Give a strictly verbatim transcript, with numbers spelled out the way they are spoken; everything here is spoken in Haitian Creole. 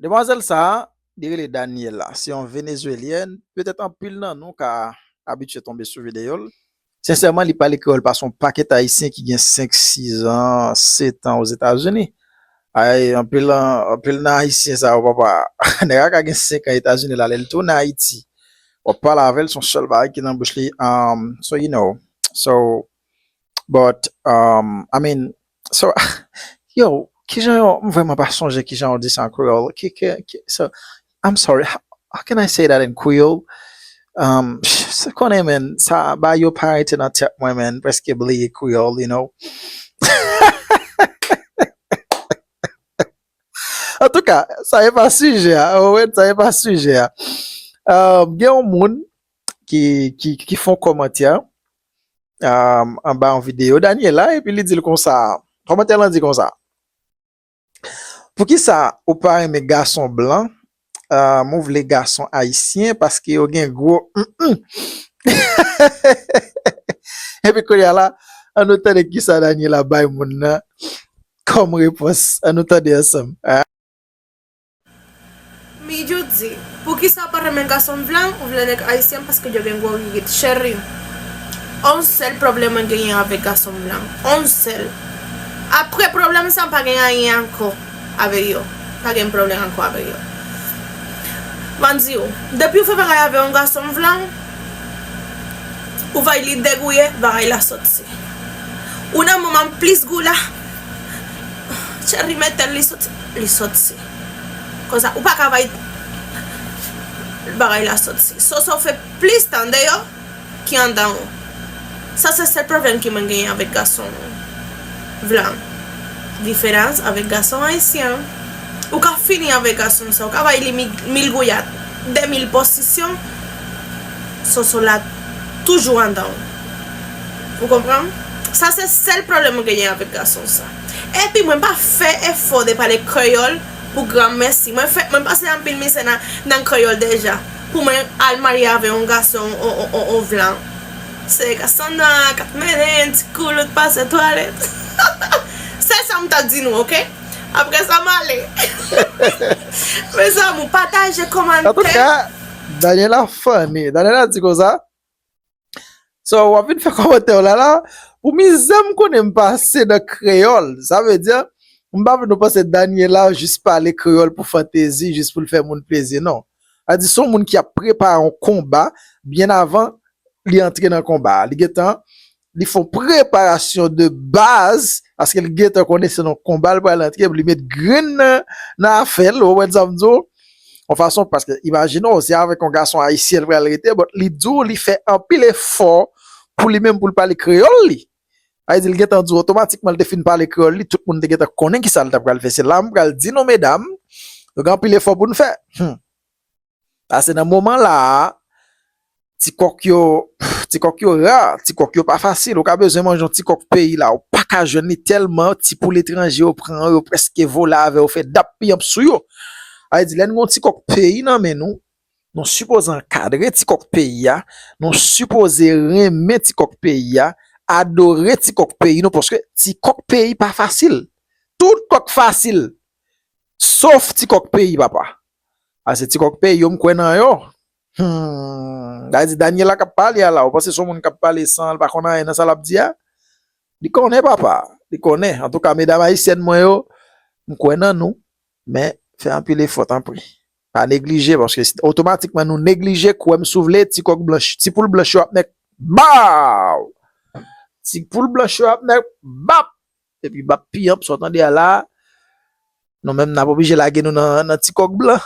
Demwazèl sa a, li rele Daniela. Se yon Venezuelyèn. Petèt anpil nan nou ka abitye tonbe sou videyo l. Sensèman, li pale kreyòl pase yon pakèt Ayisyen ki gen senk, sis an, sèt an Ozetazini. Ay, anpil, anpil nan Ayisyen sa yo, papa. Nèg la ka gen senk an Etazini la, lè l tounen Ayiti, w ap pale avè l, se yon sèl bagay ki nan bouch li. Um, so, you know. So, but, um, I mean, so, yo, kijan yo, m vrèman pa sonje kijan yo di sa an kreyòl. Ki, ki, ki, so, I'm sorry, how, how can I say that in Creole? Um, se konnen, man, sa, ba yo pa rete nan tèt mwen, man, prèske bliye kreyòl, you know. Antouka, sa e pa sijè a. Ou wè, sa e pa sijè a. Um, gen yon moun ki, ki, ki fè yon kòmantè, um, anba yon videyo Daniela, epi li di l konsa, kòmantè lan di konsa, poukisa ou pa renmen gason blan, um, ou vle gason ayisyen paske yo gen gwo mm, mm. Epi kounye a la, ann nou tande kisa Daniela bay moun nan kòm repons. Ann nou tande ansanm. Ah. Midjou di, poukisa w pa renmen gason blan, ou vle nèg ayisyen paske yo gen gwo ririt. Cheri, yon sèl pwoblèm mwen genyen avèk gason blan. Yon sèl. Apre pwoblèm sa, m pa gen anyen ankò avèk yo. Pa gen pwoblèm ankò avèk yo. M ap di w, depi w fè bagay avèk yon gason blan, ou vay li degouye, bagay la soti. Ou nan moman plis gou la, cheri, men tèl li soti, li soti. Konsa, ou pa ka bay bagay la soti. So, sa w fè plis tan deyò ki anndan w. Sa se sèl pwoblèm ki mwen genyen avèk gason blan. Diferans avèk gason ayisyen, ou ka fini avèk gason sa, ou ka bay li mi- mil gouyad, de mil pozisyon, soso la toujou anndan w. Ou konprann? Sa se sèl pwoblèm mwen genyen avèk gason sa. Epi mwen pa fè efò de pale kreyòl pou granmèsi. Mwen fè, mwen pase anpil mizè nan, nan kreyòl deja. Pou mwen al marye avè yon gason, yon, yon, yon, yon blan. Se gason nwa k ap mennen ti koulout pase twalèt. Se sa m ta di nou, oke? Apre sa, m ale. Mezanmi, pataje, kòmante. Antouka, Daniela funny. Daniela di konsa, so, w ap vin fè kòmantè w la la, pou mizè m konnen m pase nan kreyòl. Sa vle di, m pa vle nou panse Daniela jis pale kreyòl pou fantezi, jis pou l fè moun plezi, non. Sa di, se yon moun ki ap prepare yon konba byen avan li antre nan konba a. Li gentan, li fè yon preparasyon de baz, paske li gentan konnen se nan konba l pral antre, epi li met grenn nan, nan afè l, ou konprann sa m di w? Yon fason, paske imajine w, se avèk yon gason ayisyen l pral rete, but li di w li fè anpil efò pou li menm pou l pale kreyòl li. Sa vle di, li gentan di w otomatikman, li te fin pale kreyòl li, tout moun te gentan konnen kisa l t ap pral fè. Se la m pral di nou, medam, nou gen anpil efò pou n fè. Hmm. Paske nan moman la a, ti kòk yo, ti kòk yo ra, ti kòk yo pa fasil. Ou ka bezwen manje yon ti kòk peyi la, ou pa ka jwenn li tèlman ti poul etranje yo pran yo, yo prèske vole avè yo, fè dap piyanp sou yo. Sa vle di, lè n gen yon ti kòk peyi nan men nou, nou sipoze ankadre ti kòk peyi a, nou sipoze renmen ti kòk peyi a, adore ti kòk peyi nou, paske ti kòk peyi pa fasil. Tout kòk fasil, sof ti kòk peyi, papa. A se ti kòk peyi yo m kwè nan yo. Hmm. Sa vle di, Daniela k ap pale a la, ou panse se yon moun k ap pale san l pa konn anyen nan sa l ap di a? Li konnen, papa. Li konnen. Antouka, medam ayisyèn mwen yo, m kwè nan nou. Men, fè anpil efò, tanpri. Pa neglije, paske si otomatikman nou neglije, kwè m si w vle, ti kòk blanch, ti poul blanch yo ap nèk baw! Ti poul blanch yo ap nèk bap! Epi bap piyanp, sa w tande a la, nou menm n ap oblije lage nou nan, nan ti kòk blan.